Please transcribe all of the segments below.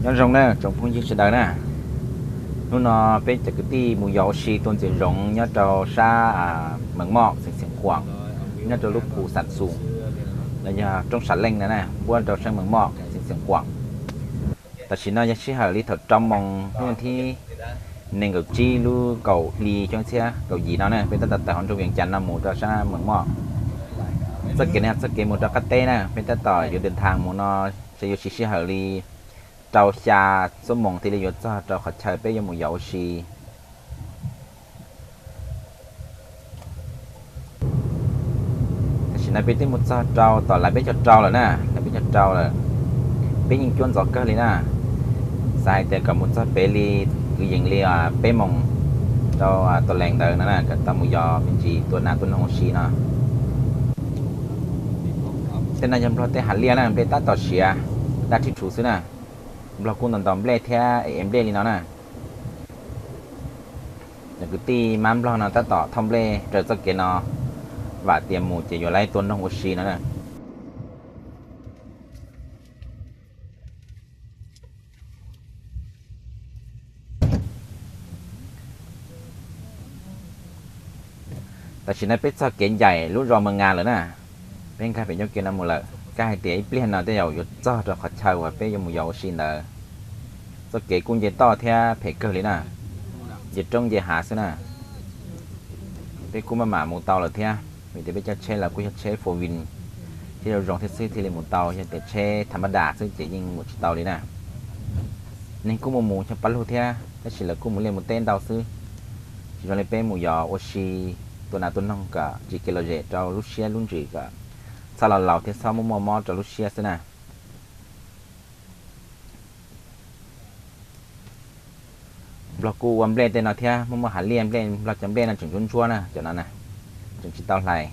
Nyob zoo na tsoom phooj ywg sawv daws na, hnub no peb cov kwv tij mus yos ua si tua ntxias zoov nyob rau sab Mees Moj xeev Xeev Khuam, nyob rau lub phu Xam Xum los yog roob Sam Leej na na, npuab rau sab Mees Moj xeev Xeev Khuam. Tam sim no yog sij hawm li thaum rau moos hnub thib nees nkaum tsib lub kaum hli xyoo txhiab kaum yim no na, peb tab tom tawm hauv nroog Vias Cas no mus rau sab Mees Moj. Txoj kev no yog txoj kev mus rau qab teb na, peb tab tom yuav dim thas mus no, ces yuav siv sij hawm li rau xya xuab moos thiaj li yuav txog rau qhov chaw peb yuav mus yos ua si. Tam sim no peb twb mus txog rau tom Lav Peb Caug Rau lawm na, Lav Peb Caug Rau lawm. Peb yeej cuab ntxov kawg li na, xav hais tias kom mus txog pem li kwv yees li peb moos rau tus lees ntawd no na, kom tau mus yos me ntsis tua nas tua noog ua si no. Tej no yog Nplog tej hav liaj na, nplej tab tom siav daj rhib rhuv xwb na. Nplog kuj ntaus ntaus nplej thiab ev nplej li no na. Cov kwv tij mab Nplog no tab tom thauj nplej raws txoj kev no, vam tias mus ces yuav laib tua noog ua si no na. Tam sim no peb txog kev ncaim lub zos Mws Ngas lawm na, peb nkag pem ncauj kev no mus lawm. Kab hais tias ib pliag no tej zaum yuav txog rau qhov chaw uas peb yuav mus yos ua si ntawd. Txoj kev kuj nce toj thiab phem kawg li na, nce roob nce hav xwb na. Peb kuj maj mam mus tau lawm thiab, vim tias peb cov tsheb los kuj yog tsheb four wheel, thiab zoo zoo thiab xwb thiaj li mus tau, yog tias tsheb tham ma das xwb ces yeej mus tsis tau li na. Neeg kuj mus mus xyoo pab lug thiab, tab sis lawv kuj mus liaj mus teb ntau xwb. Tsis zoo li peb mus yos ua si tua nas tua noog kom tsis kev lom zem rau lub siab lub ntsws, kom txhob laus laus thiab txhob muaj muaj mob rau lub siab xwb na. Nplog kuj ua nplej tej no thiab, muaj muaj hav liaj nplej, Nplog cov nplej no tseem ntsuab ntsuab na, cov no na, tseem tsis tau hlais.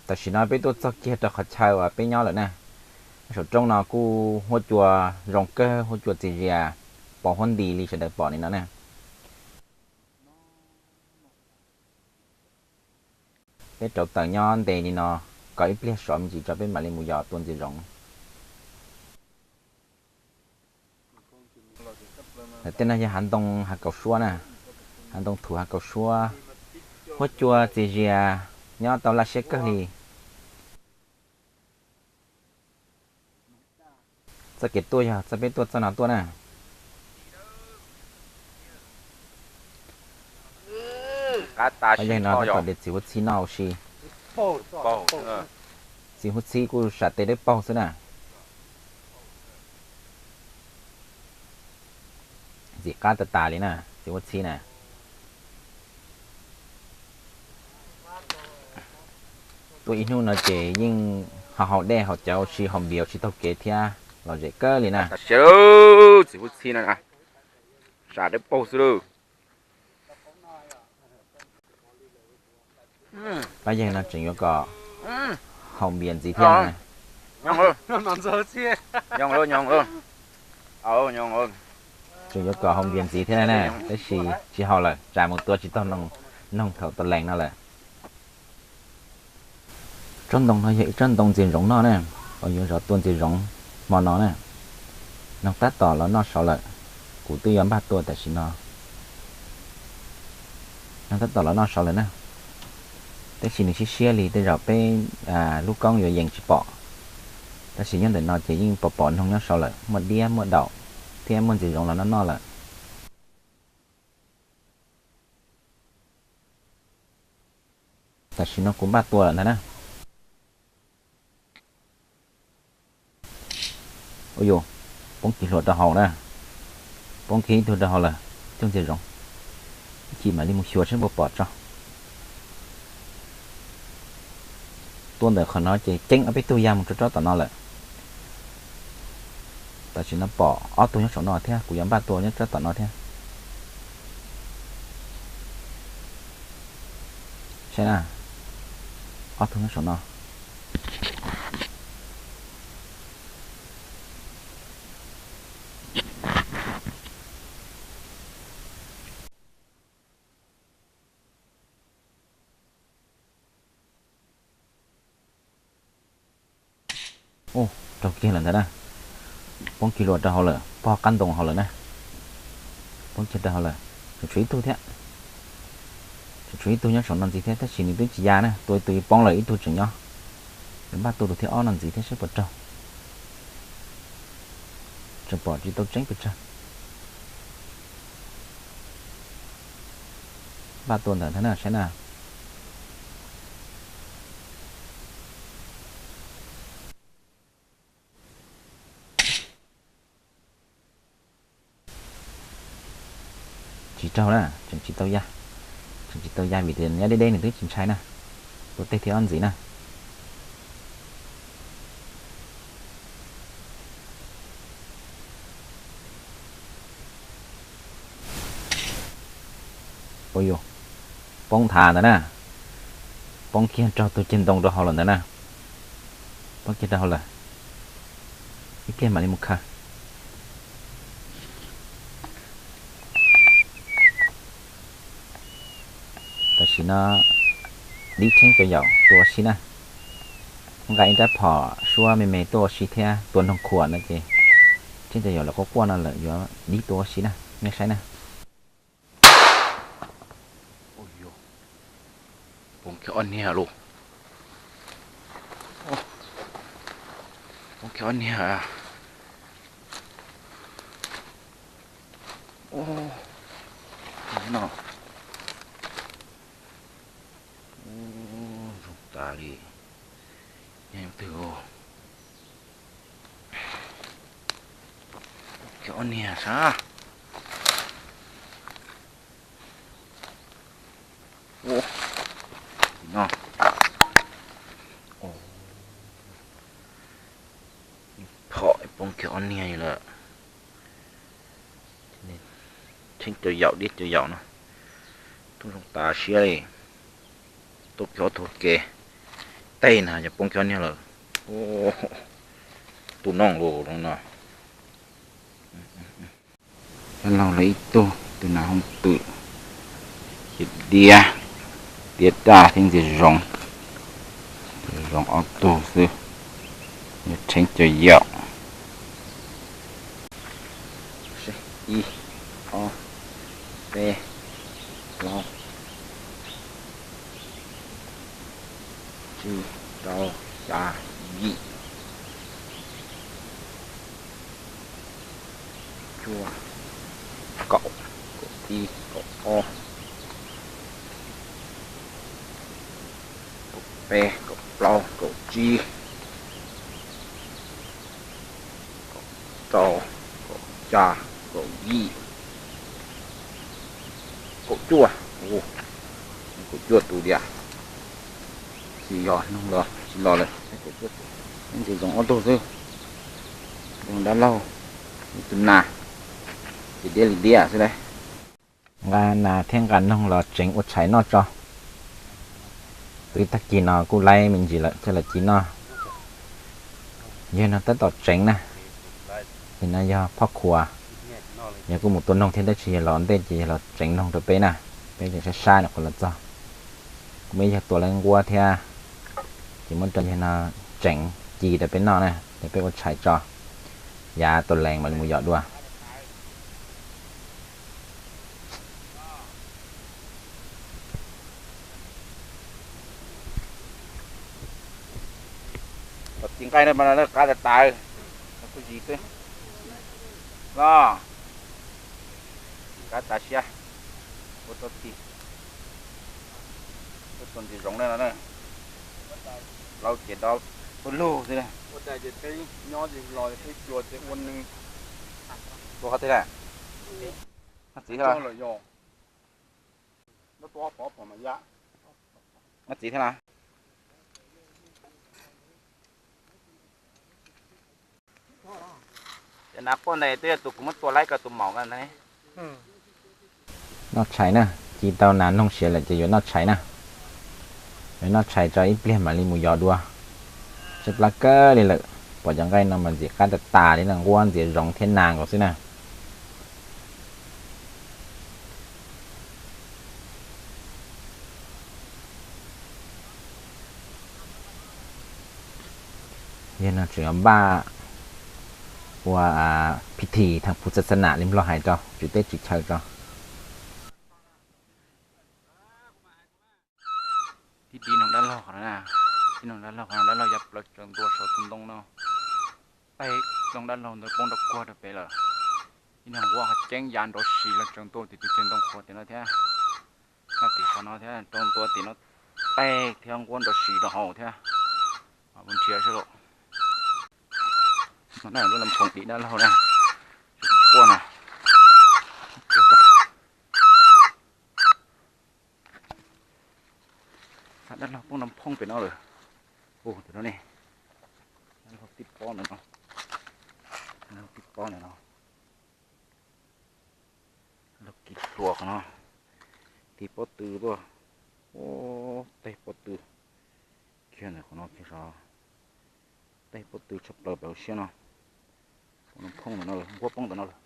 Tam sim no peb tuaj txog kiag rau qhov chaw uas peb nyob lawm na. Saum roob no kuj huab cua zoo kawg, huab cua txias zias, pos huab ntis li sawv daws pom li no na. Peb rauv taws nyob nte li no, kom ib pliag sov me ntsis tso peb mam li mus yos tua ntxias zoov. Tej no yog hav ntoo hav kaus suab na, hav ntoo thuv hav kaus suab, huab cua txias zias, nyob tau laj siab kawg li. Txoj kev tuaj yog txoj peb tuaj txoj no tuaj na. Pab yawg no tab tom de txiv huab txhib noj ua si. Txiv huab txhib kuj sam tes dawb paug xwb na. Ntxim qab tas tas li na, txiv huab txhib na. Tuaj ib hnub no ces yeej haus haus dej haus cawv ua si haus npias ua si taug kev thiab lom zem kawg li na. Txiv huab txhib no, sam dawb paug xwb lauj. Pab yawg no tseem yuav kom haus npias ntxiv thiab na. Tseem yuav kom haus npias ntxiv thiab na, tab sis tsis haus lawm, tsam mus tua tsis tau noog thaum tos lees no lawm. Tsob ntoo no yog ib tsob ntoo ntxias zoov noj na, uas yuav zov tua ntxias zoov hmo no na. Noog tab tom los noj saud lawm, kuv twb yuav npaj tua tam sim no. Noog tab tom los noj saud lawm na, tab sis nws siab siab li tej zaum peb lub koob yuav yees tsis pom. Tab sis nyob ntawm no ces yeej pom pom noog nyob saud lawm, muaj diab muaj daum thiab muaj ntxias zoov los noj noj lawm. Tam sim no kuv npaj tua lawm ntag na. Ua yus, poob kiag hlua rau hauv na, poob kiag ib tug rau hauv lawm, coj ntxias zoov, ib chim mam li mus xyuas seb puas pom tso. Tuaj ntawm qhov no ces ceeb ob peb tug ya mus rau tsob tom no lawm. Tam sim no pom ob tug nyob saum no thiab, kuv yuav npaj tua nyob tsob tom no thiab. Saib na, ob tug nyob saum no. Ub, raug kiag lawm ntag na. Poob kiag lawm rau hauv lawm, pog qab ntoo hauv lawm na. Poob kiag rau hauv lawm, tseem tshuav ib tug thiab. Tseem tshuav ib tug nyob saum no ntxiv thiab, tab sis nws twb tsis ya na, tua ib tug poob lawm, ib tug tseem nyob. Npaj tua tus thib ob no ntxiv thiab saib puas raug. Tseem pom tsis tau tseeb pes tsawg. Npaj tua ntawm ntag na, saib na. Tsis raug na, tseem tsis tau ya. Tseem tsis tau ya vim tias nyob deb deb nws twb tsis ntshai na. Tua teg thib ob ntxiv na. Ua yuav poob nthav ntawd na. Poob kiag raug tus ceg ntoo rau hauv lawm ntawd na. Poob kiag rau hauv lawm. Ib pliag mam li mus khaws. Tam sim no dib Tsheeb Cov Yaum tua ua si na. Nqa ib rab phom suab me me tuaj ua si thiab tua noog khuam no ces Tsheeb Cov Yaum lawv quaj quaj no lawm yuav dib tua ua si na, nej saib na. Poob kiag ob niag lauj. Poob kiag ob niag. No zoo tas li. Nyob twg? Kiag ob niag sab. No. Phom poob kiag ob niag lawm. Tsheeb Cov Yaum, dib Cov Yaum no. Tuaj zoo tas siab li. Tuaj kiag ob tug ke. Tej na yog poob kiag ob niag lawm. Tus nooj lus no. Cov laug lawv ib tug, tus nas hooj twm, ces diab, diab daj thiab ntxias zoov, zoov ob tug xwb, yog Tsheeb Cov Yaum. Ib, ob, peb, plaub, tsib, rau, xya, yim, cuaj, kaum, kaum ib, kaum ob, kaum peb, kaum plaub, kaum tsib, kaum rau, kaum xya, kaum yim, kaum cuaj. Kaum cuaj tus diam. Tsis yog noog los tsis los lawm. Ntxiv zoov ob tug xwb. Tus dab laug, tus nas, ces diab li diab xwb lauj. Nqa nas thiab nqa noog los tseev ua tshais noj tso. Twb tag kis no kuj laib me ntsis lawm thiaj li ci noj. Yog no tab tom tseev na. Nim no yog Phoj Khuas, yog kuj mus tua noog thiab tab sis yog los ntej ces yog los tseev noog rau peb na. Peb tseem sab sab nyuam qhuav los txog. Kuv muaj ib yawg tua lawv nquab thiab, ces muab rau yawg no tseev ci rau peb noj na, ces peb ua tshais tso, yav tau lees mam li mus yos dua. Los txiv nqaij no mas lawv qab tas tas, kuj zis xwb los, qab tas siab, ua tau txi, ua tau ntsis zoov na no, plaub ces dob ua lug xwb. Ua daim ces peb nyob ces los peb cuag ces ua nws, ua qhov twg na, txiv thiab los, txiv thiab los. Cov nas quaj ntawd twb yog tus kuv muab tua laib ko tus maum ko ntag. Noj tshais na, ci tau nas noog siav lawm ces yuav noj tshais na. Yuav noj tshais tso ib pliag mam li mus yos dua. Tshaib plab kawg li lawm, pom cov nqaij no mas ntxim qab tas tas li na, nquab ntxias zoov thiab nas nkaus xwb na. Yog no tseem yuav npaj ua phij thim thaum phuv xa xa nam li Nplog hais rau, tswv teb tswv chaw rau. Tib tib noog dab laug qhov no, tib noog dab laug qhov no, dab laug ya plaws tsaws ntua saum tus ntoo no. Peb noog dab laug ntawd poob rau kuag rau pem lawm. Ib noog nquab ceeb ya nrov si los tsaws ntua tim tus chaw ntoo qhuav tim no thiab. Noj tim qhov no thiab, rau ntua tim no teg thiab nquab nrov si rau hauv thiab. Mus nrhiav saib lauj. No na, lub nphooj dim dab laug na, quaj na. Dab laug poob nphooj pem no lawm. Ua tim no ne, dab laug tib pob ntawm no, dab laug tib pob ntawm no. Dab laug kiv hluas qhov no, tib pob tw tuaj. Ua, teg pob tw kiag ntawm qhov no kiag sov. Teg pob tw tshaj plaws pem hauv siab no. Poob nphooj ntawm no lawm, nquab poob ntawm no lawm.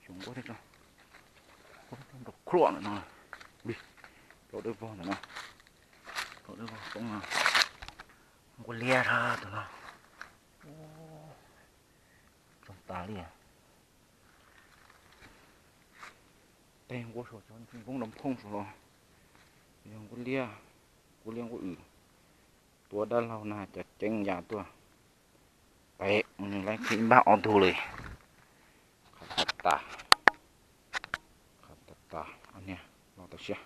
Xyov nquab thiab tso, nquab poob nrov khluam ntawm no. Li, plaub dawb vog ntawm no, plaub dawb vog poob no. Nquab liab dhau tus no. Tsoo tas li. Teg nquab saud, nquab nrov nphooj saud los yog nquab liab, nquab liab nquab wm. Tua dab laug na cov ceeb ya tuaj. Peb nws laib khi npaj ob tug li. Qhov tas tas, qhov tas tas, niag los tawm siab.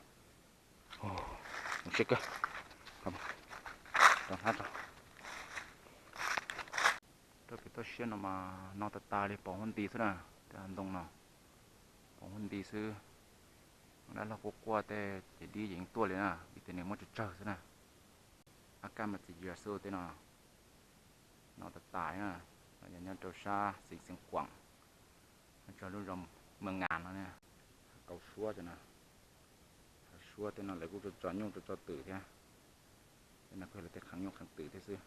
Mus siab kawg. Rau hnab rau. Rau pem toj siab no mas no tas tas li, pom huab nti xwb na, tej ntoo no pom huab nti xwb. Dab laug quaj quaj tej ces dib yeej tuaj li na, vim tias nws muab tsawg tsawg xwb na. Ab kaj mas txiv yas xwb tej no. No tas tas na, nyob rau sab xeev Xeev Khuam, nyob rau lub zos Mws Ngas no ne. Hav Kaus Suab tej no, Hav Suab tej no lawv kuj tso tso nyuj tso tso twm thiab. Tej no kuj yog lawv tej qhov nyuj qhov twm thiab xwb.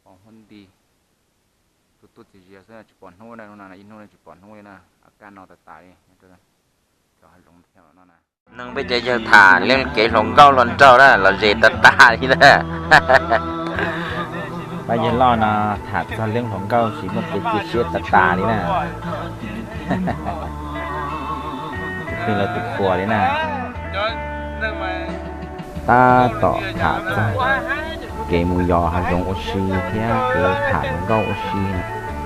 Pom huab nti, tuaj tuaj txias zias xwb tsis pom hnub na, hnub no ib hnub tsis pom hnub li na, ab kaj no tas tas li. Cov hav zoov thiab no na. Neeg peb cov yawg tham liab kev hluas nkauj hluas nraug na los zes tas tas li na. Pab yawg loj no tham txog liab hluas nkauj tsis muaj kev cia siab tas tas li na. Tsis plig lawv tus qhua li na. Tab tom tham txog kev mus yos hav zoov ua si thiab kev tham hluas nkauj ua si,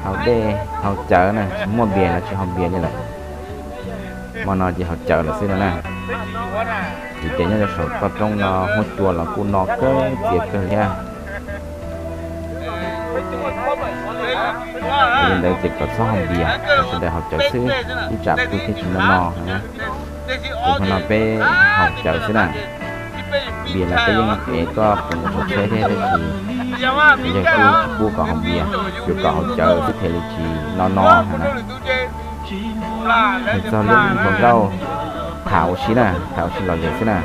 haus dej haus cawv na, tsis muaj npias los tsis haus npias li lawm. Hmo no ces haus cawv lawm xwb no na. Vim tias nyob rau saum toj roob no huab cua los kuj no kawg txias kawg thiab. Yog li ntawd ces kom txhob haus npias, kom sawv daws haus cawv xwb, ib tsam pw thiaj tsis no no na. Ces hmo no peb haus cawv xwb na. Npias los peb yeej ev tuaj pub rau tsheb thiab tab sis yawg kuj tsis pub kom haus npias, tsuas kom haus cawv xwb thiaj li tsis no no no na. Hais txog lub hluas nkauj tham ua si na, tham ua si lom zem xwb na.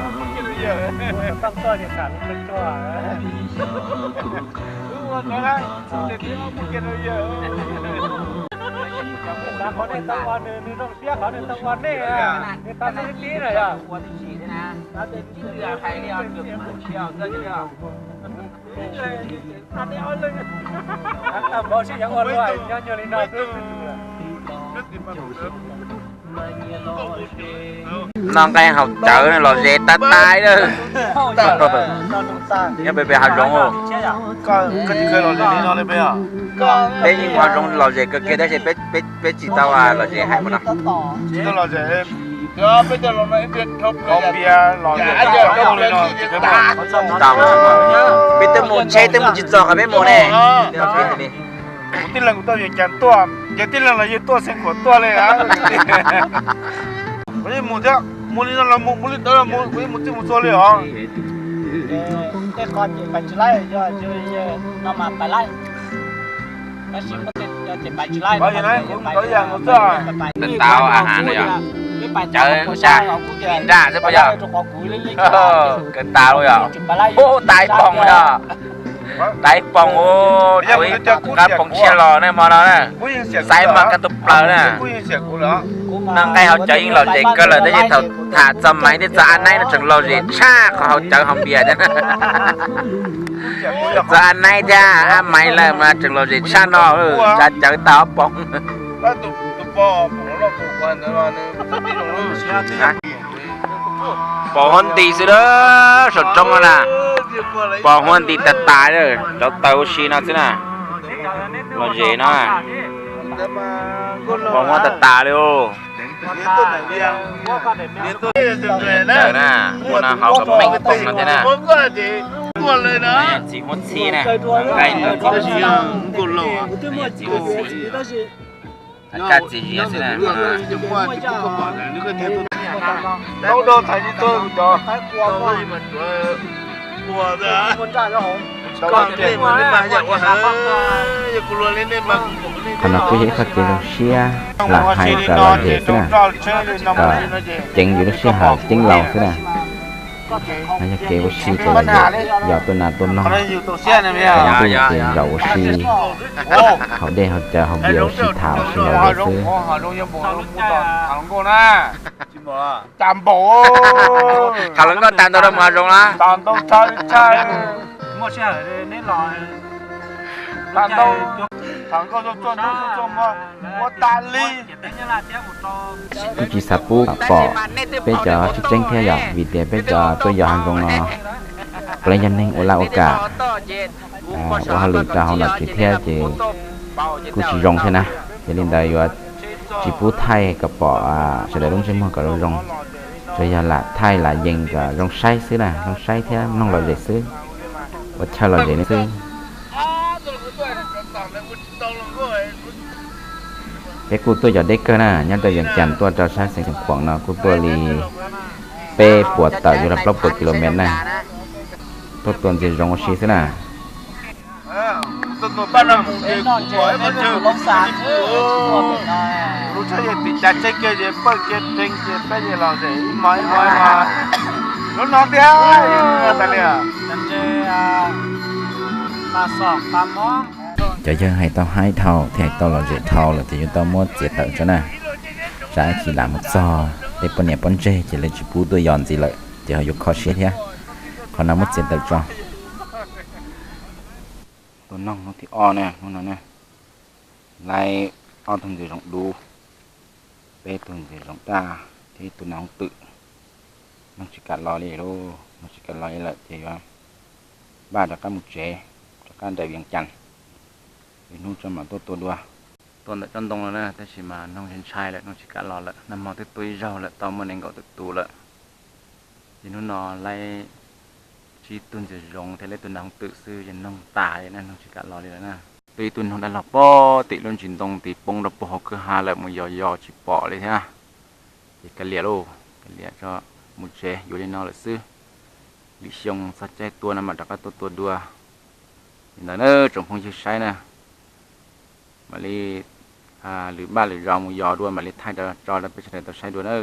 No nqaij haus cawv lom zem tas tas lawm. Nyob pem pem hav zoov. Peb yeej mus hav zoov lom zem kawg kiag tab sis peb tsis tau lom zem hais mus no. Peb twb mus tsheb twb mus tsis txog qhov peb mus ne. Kuv tij leej kuv tuaj Vias Cas tuaj, ces tij leej los yog tuaj Xeev Khuam tuaj li. Kuv yeej mus thiab, mus li no los mus, mus li ntawd los mus, kuv yeej mus txij mus txhua li os. Tau a ha no yog cawv ua sa nraj xwb puas yog? Kawg tas lawm yog. Hu tas ib poog yog. Tas ib poog, qab poog tshiab los ne hmo no na. Xaiv mas kaj tus plaws na. No nqaij haus cawv yeej lom zem kawg lawm tab sis thaum tham txog Maiv thiab txog Ab Naib no tseem lom zem tshaj qhov haus cawv haus npias thiab. Txog Ab Naib thiab Ab Maiv lawm mas tseem lom zem tshaj no, tsa cawv tau ob poom. Pom huab nti xwb a, saum roob no na. Pom huab nti tas tas, cov taws ua si no xwb na. Lom zem no. Pom huab tas tas li os. Taws na, ua no haus kom meej poom no thiab na. Txiv huab txhib na, nqaij txiv huab txhib. Kaj txiv zias xwb na. Qhov no kuj yog ib qho kev zoo siab lam hais kom lom zem xwb na, kom ceev yus lub sij hawm ceeb laus xwb na. No yog kev ua si kom lom zem, yog tuaj nas tuaj noog, ces zaum ua si, haus dej haus cawv haus npias ua si tham ua si lom zem xwb. Tham hluas nkauj tas ntau rau mus hav zoov na. Kuj tsis xav pub pom peb cov tseeb tseeb thiab yom, vim tias peb cov tuaj yos hav zoov no puav leej yog neeg ua laj ua kam, ua hauj lwm rau hauv nom tswv thiab ces kuj tsis zoo thiab na. Yog li ntawd yuav tsis pub thaij kom pom sawv daws lub ntsej muag kom zoo zoo, tsuas yog lam thaij lam yees kom zoo saib xwb na, zoo saib thiab mloog lom zem xwb, ua chaw lom zem xwb. Peb kuj tuaj yos deb kawg na, nyob rau Vias Cas tuaj rau sab xeev Xeev Khuam no kuj tuaj li peb puas tawm yuav luag plaub puas kilomev na. Tuaj tua ntxias zoov ua si xwb na. Cov yawg hais tau haib dhau thiab hais tau lom zem dhau lawm ces yuav tau muab txiav tawm tso na. Tsam ib chim lam mus txog tej poj niam pob ntseg ces lawv tsis pub tuaj yos ntxiv lawm ces ho yuav kho siab thiab. Qhov no muab txiav tawm tso. Tua noog hnub thib ob na, hnub no na, laib ob tug ntxias zoov dub, peb tug ntxias zoov daj thiab ib tug nas hooj twm. Noog tsis kam los li lauj, noog tsis kam los li lawm ces yuav npaj rov qab mus tsev, rov qab nraim Vias Cas, lwm hnub tso mam tuaj tua dua. Tuaj ntawm tsob ntoo no na, tab sis mas noog ntshai ntshai lawm, noog tsis kam los lawm, nag hmo twb tua ib zaug lawm, tau muaj nees nkaum tus tus lawm. Ces hnub no laib tsib tug ntxias zoov thiab laib tus nas hooj twm xwb ces noog tas li na, noog tsis kam los li lawm na. Twb ib tug noog dab los pog tim lub ntsis ntoo tid poob rau puag hauv kwj ha lawm, mus yos yos tsis pom li thiab. Ces kav liam lauj, kav liam tso, mus tsev, yuav li no lawm xwb. Lwm xyoo txog caij tua no mam rov qab tuaj tua dua. Li ntawd na tsoom phooj ywg saib na, mam li lwm npaj lwm zos mus yos dua mam li thaij tso rau peb sawv daws tau saib dua na.